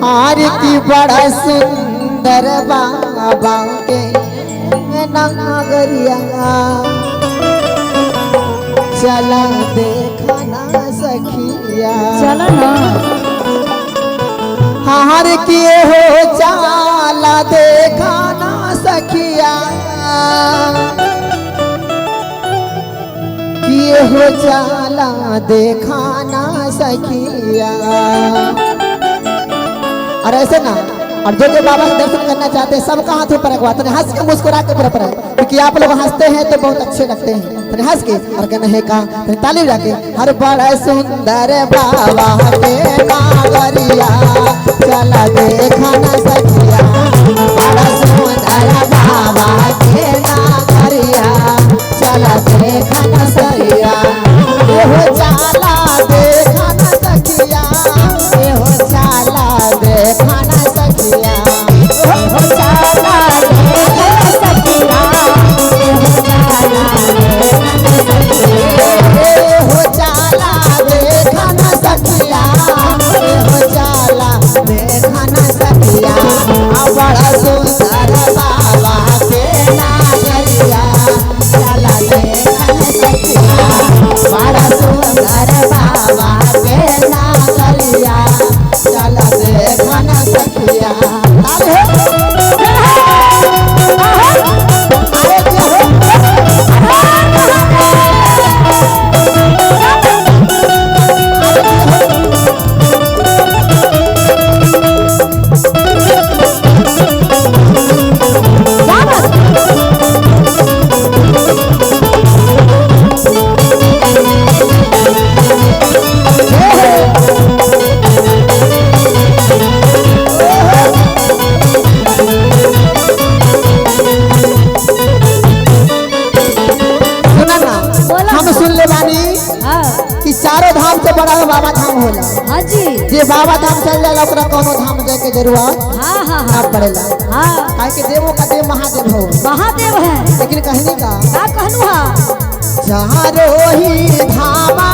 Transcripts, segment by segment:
आरती बड़ा सुंदर बाबा के नागरिया चला देखा ना सखिया चला ना हार किए हो चाला देखा ना सखिया किए हो चाला देखा ना सखिया। और ऐसे ना, और जो जो बाबा के दर्शन करना चाहते हैं सबका हाथ ऊपर रखवा, तो हंस के मुस्कुरा के ऊपर है, क्योंकि आप लोग हंसते हैं तो बहुत अच्छे लगते हैं। तो हंस के और कहना का तो ताली बजा के हर बड़ा सुंदर बाबा के नागरिया चला देखा ना सखिया, बड़ा सुंदर बाबा के नागरिया चला देखा ना सखिया, हो चाला देखा ना सखिया, हो चाला देखा ना सखिया, हो चाला देखा ना सखिया, हो चाला हो चाला देखा ना सखिया, हो चाला देखा ना सखिया, बड़ा सुंदर बाबा के नागरिया चला देखा ना सखिया, बड़ा सुंदर बाबा के नागरिया चला देखा ना सखिया। ताली हो। अरे क्या हो? क्या बात। सुना ना, बोला। हम सुन ले बानी हाँ कि चारों धाम से बड़ा बाबा धाम होला। हाँ जी। जे बाबा धाम चल जाला ओकरा कोनो धाम जाए के जरूरत हाँ हाँ ना हाँ पड़ेला। हाँ काहे कि देवों का देव महादेव हो। महादेव है। लेकिन कहने का का कहलू हा? चारों ही धामा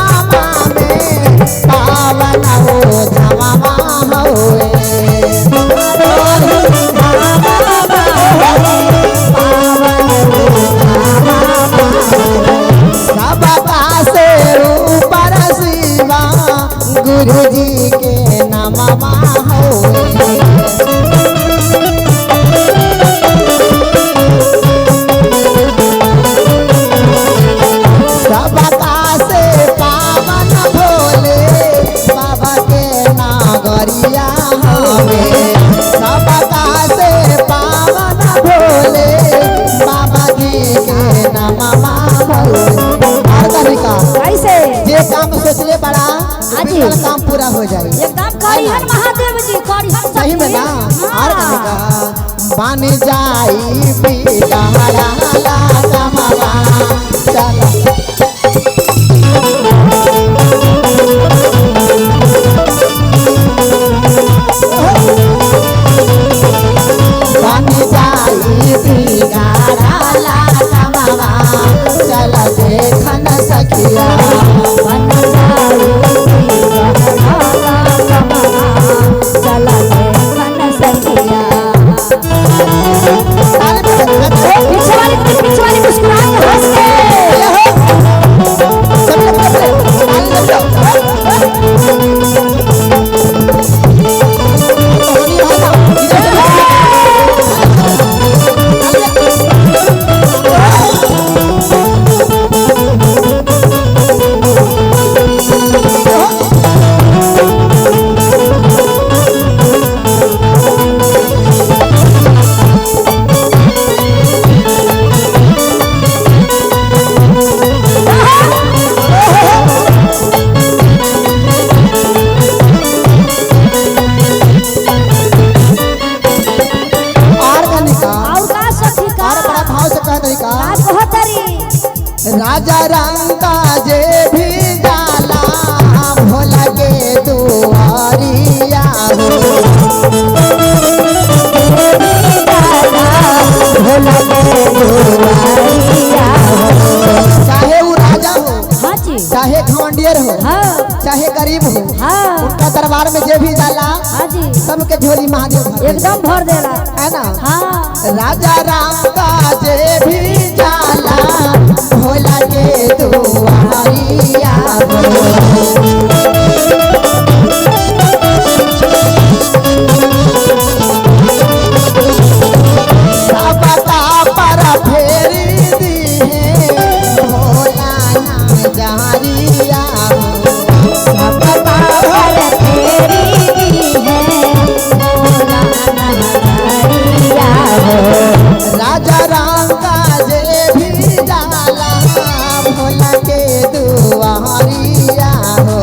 में पावन हो धामा होए, सबका से ऊपर शिवा गुरु जी के नामा होए। सबका से पावन भोले बाबा के नागरिया हवे, सबका से पावन भोले बाबा जी के नामा होए। और तरीका कैसे जे काम सोचले बड़ा हाँ जी। बिल्कुल काम पूरा हो जाए एकदम करिहन महादेव जी करिहन सही में ना। और तरीका बन जाई बिगाड़ा ला कमावा चला बन जाई बिगाड़ा ला कमावा चला देखन सखिया, बन जाई बिगड़ाला कमवा, चला देखन सखिया। ताली बजा- पीछे वाली पीछे वाली मुस्कुरा। सबके झोली महादेव भर एकदम भर देला है ना। हाँ राजा राम का जे भी जाला भोला के दुआरिया हो। सबका पर फेरी दी है भोला नजरिया हो। सबका पर फेरी दी है भोला नजरिया हो। राजा राम का जे भी जाला भोला के दुआरिया हो।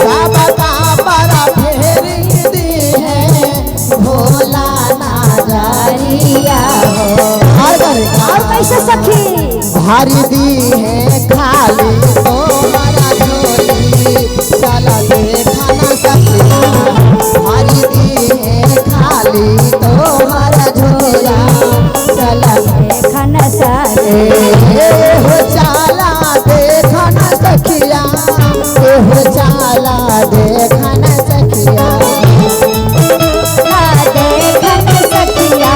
सबका पर फेरी दी है भोला नजरिया हो। और करे और कैसे सखी भारी दी है खाली तोहरा झोली चला देखा ना सखिया। भारी दी है खाली तोहरा झोला चला देखन सखी ए हो चाला देखा ना सखिया। ए हो चाला देखा ना सखिया। देखन सखिया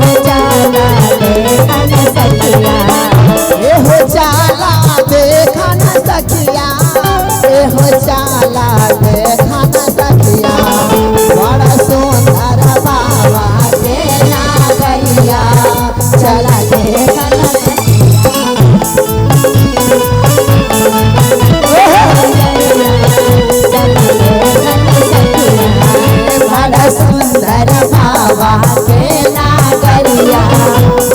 हो जाला देखन सखिया। ए हो चाला देखा ना सखिया। ए हो चाला देखा ना सखिया। बड़ा सुंदर बाबा के नागरिया चला देखा ना बड़ा सुंदर बाबा के नागरिया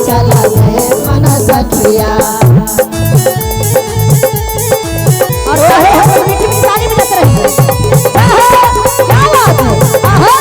चला देखा ना सखिया। और मीठी मीठी ताली बजाते रहिए। आहा, क्या बात है। आहा।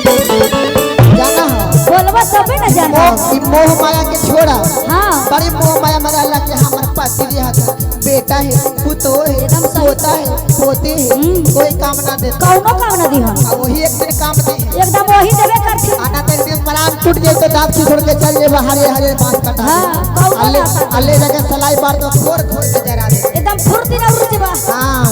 जाना हो बोलबा तबे न जाना। मोह ई मोह माया के छोड़ा। हाँ बड़ी मोह माया में रहला कि हमर पति रहत बेटा है पुतो है एकदम सही। पोता है पोती है कोई काम ना देता। कौनो काम न दिहन आ वही एक दिन काम दे है। एकदम वही देबे करथिन। आना तो एक दिन प्राण टूट जाए तो दांत छिछोड़ के चल जाए हरे हरे बांस कटा हाँ, कौनो अल्ले ना आता। अल्ले जगह सलाई बार तो खोर खोर के जरा दे। एकदम फुर्ती न उड़ जेबा। हाँ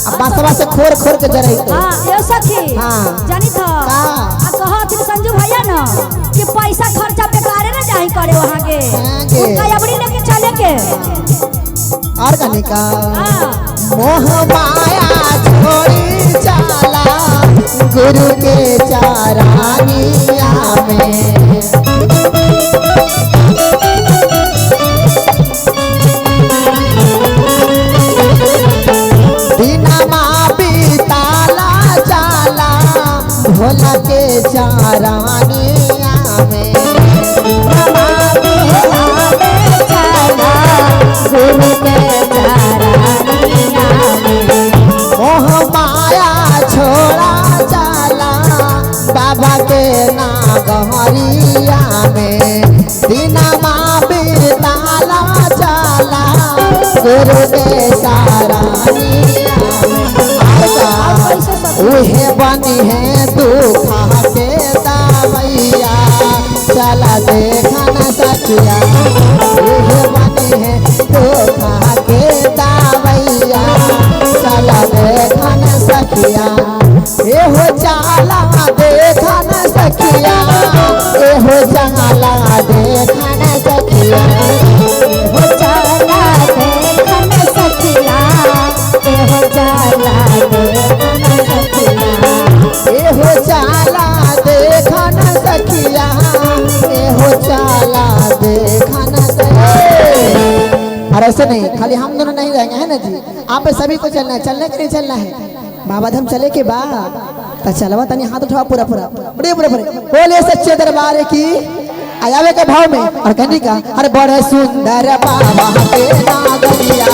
अब बांसवा से खोर खोर के जरई तो। हाँ यो सखी हाँ। जानी था का? आ कहत संजू भैया न कि पैसा खर्चा बेकारे न जाही करे वहाँ के। हाँ के। उनका अबड़ी लेके चले के। और कहने का हाँ मोह माया छोड़ी चाला गुरु के चारानिया में। बिना बीताला चाला भोला के चारानिया में। गुरु के चरनिया में। मोह माया छोड़ा चाला बाबा के नागरिया में। बिना बीताला चाला गुरु के सारानिया में। कैसे सखी? उहे बनी है दुखा के दावैया चला देखा न सखिया। उहे बनी है दुखा के दावैया चला देखा न सखिया। ए हो चाला देखा न सखिया। ए हो चाला देखा न सखिया। हो जाला देखन सखिया। हो जाला देखन सखिया। ए हो चाला देखा न सखिया। ए हो चाला देखा न सखिया। और ऐसे नहीं खाली हम दोनों नहीं रहेंगे है ना जी। आप सभी को चलना है। चलने के लिए चलना है बाबा धाम चले के बाद तो चलवा तनी हाथ उठावा पूरा पूरा बड़े पूरे पूरे बोले सच्चे दरबार की। आयावे के भाव में और कहने का, अरे बड़े सुंदर बाबा के नागरिया।